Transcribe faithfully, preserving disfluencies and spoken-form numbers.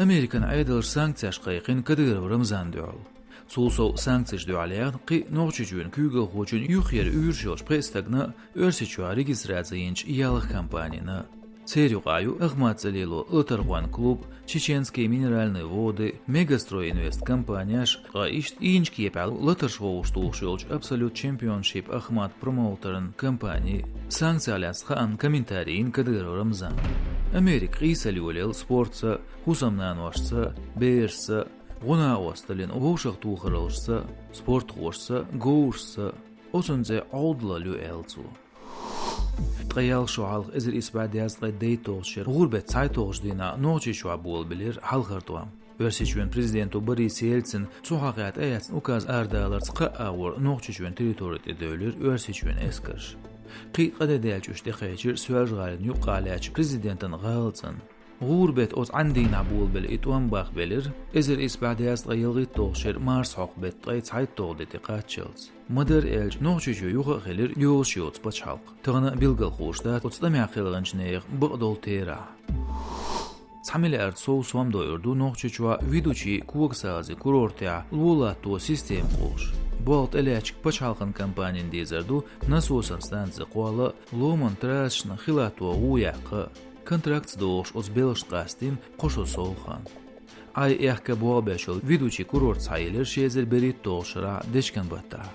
Американ Ӏедалша санкцеш кхайкхина Кадыров Рамзанна дуьхьал. Цул сов санкцеш дуьхьал яьхна кхин а Нохчийчоьнан куьйгалхочун юххера уьйраш йолчу пхеа стагана Оьрсийчохь регистраци йинчу ялх компанина. Церан юкъахь ю Ахмат цӀе лело латархойн клуб, Чеченские минеральные воды, Мегастрой Инвест компанеш, ткъа иштта ийначу кепехь латарш вовшахтухуш йолчу Абсолют Чемпионшип Ахмат промоутеран компани. Санкцех лаьцна хаамна комментарий йина Кадыров Рамзана. Америка къийсалла йолаелла спортца, хӀусамнаношца, берашца, гӀо-накъосталлин вовшахтохараллашца, спортхошца, говрашца. Оцунна цӀе Ӏовдалалла ю, аьлла цо. Ткъе ялх шо хьалха, эзар исс бӀе дезткъе дейтталгӀачу шеран гӀуран беттан цхьайтталгӀачу дийнахь, Нохчийчохь болабелира хьалхара тӀом. Оьрсийчоьнан президенто Борис Ельцина цу хьокъехь тӀеэцна указ арадаларца кхаа агӀор Нохчийчоьнан территори тӀе девлира Оьрсийчоьнан эскарш. Кхин а ткъа де даьлча уьш тӀекхечира Соьлжа-ГӀалина юккъехь лаьттачу президентан гӀалацӀанна. ГӀуран бетта оцу Ӏаьнан дийнахь болабелла и тӀом бахбелира, эзар исс бӀе дезткъе ялхитталгӀачу шеран марсхьокху беттан ткъе цхьайтталгӀа де тӀекхаччалц. Ма-дарра аьлча, Нохчийчоь юха а хилира йолуш йоцу пачхьалкх. Тахана а билгалхуш дац оцу тӀамехь кхелхинчу нехан бакъдолу терахь. Цхьа миллиард сов сом дойур ду Нохчийчохь Ведучи когасазийн курортехь ло латто система кхуллуш. Болх тӀелаьцначу пачхьалкхан компанина дезар ду насосан станци кхолла а, ломан трассашна хи латто вон яккха а. Контрактца догӀуш оцу белхашна къастийна кхо шо сов хан. Ӏай-аьхка болх беш йолу Ведучи курорт схьаелира ши эзар берхӀитталгӀачу шарахь дечкен баттахь.